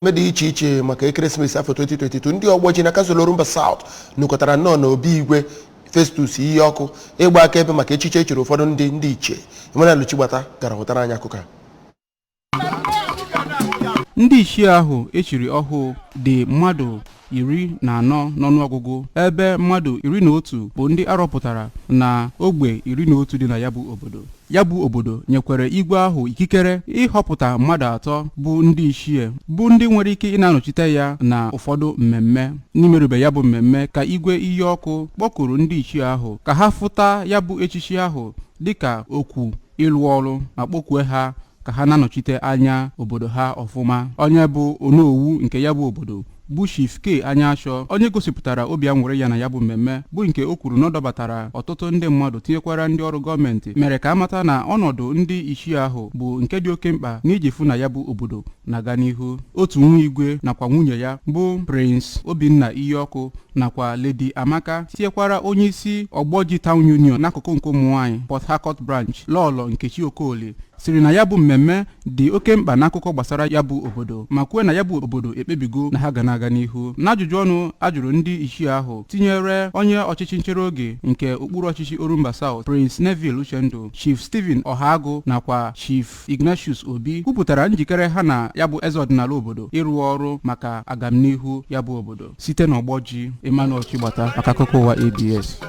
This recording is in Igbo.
Dị iche iche maka ekeresimesi afọ 2022, ndị ọgbọ ji na kansụl Orumba South nụkọtara nnọọ n'obi Igwe Festus Iheọkụ ịgba akaebe maka echiche echere ụfọdụ ndị ichie. Emmanuel Chigbata gara hụtara anyị akụkọ a. Ndị ichie ahụ echiri ọhụụ dị mmadụ 14 n'ọnụọgụgụ, ebe mmadụ 11 bụ ndị arọpụtara na ogbe 11 dị na ya bụ obodo. Ya bụ obodo nyekwere igwe ahụ ikikere ịhọpụta mmadụ atọ bụ ndị ichie, bụ ndị nwere ike ị na-anọchite ya na ụfọdụ mmemme. N'imerube ya bụ mmemme ka Igwe Iheọkụ kpọkuru ndị ichie ahụ ka ha fụta ya bụ echichi ahụ dịka okwu ịlụ ọrụ, ma kpọkue ha ka ha na-anọchite anya obodo ha ọfụma. Onye bụ onowu nke ya bụ obodo bụ Chief K Anyachọ, onye gosipụtara obi aṅụrị ya na ya bụ mmemme, bụ nke o kwuru na ọ dọbatara ọtụtụ ndị mmadụ tinyekwara ndị ọrụ gọọmenti, mere ka amata na ọnọdụ ndị ichie ahụ bụ nke dị oke mkpa n'iji fụ na ya bụ obodo na-aga n'ihu. Otu nwa igwe nakwa nwunye ya bụ Prince Obinna Iheọkụ nakwa Lady Amaka, tinyekwara onye isi Ọgbọji Town Union n'akụkụ nke ụmụ nwaanyị, Port Harcourt Branch, Lọlọ Nkechi Okoli, siri na ya bụ mmemme dị oke mkpa n'akụkọ gbasara ya bụ obodo, ma kwue na ya bụ obodo ekpebigo na ha ga na-aga n'ihu. N'ajụjụ ọnụ a jụrụ ndị ichie ahụ, tinyere onye ọchịchị nchere oge nke okpuru ọchịchị Orumba South, Prince Neville Uchendu, Chief Stephen Ọhagụ nakwa Chief Ignatius Obi kwupụtara njikere ha na ya bụ eze ọdịnala obodo ịrụ ọrụ maka agamnihu ya bụ obodo. Site n'Ọgbọji, Emmanuel Chigbata maka akụkọ ụwa ABS.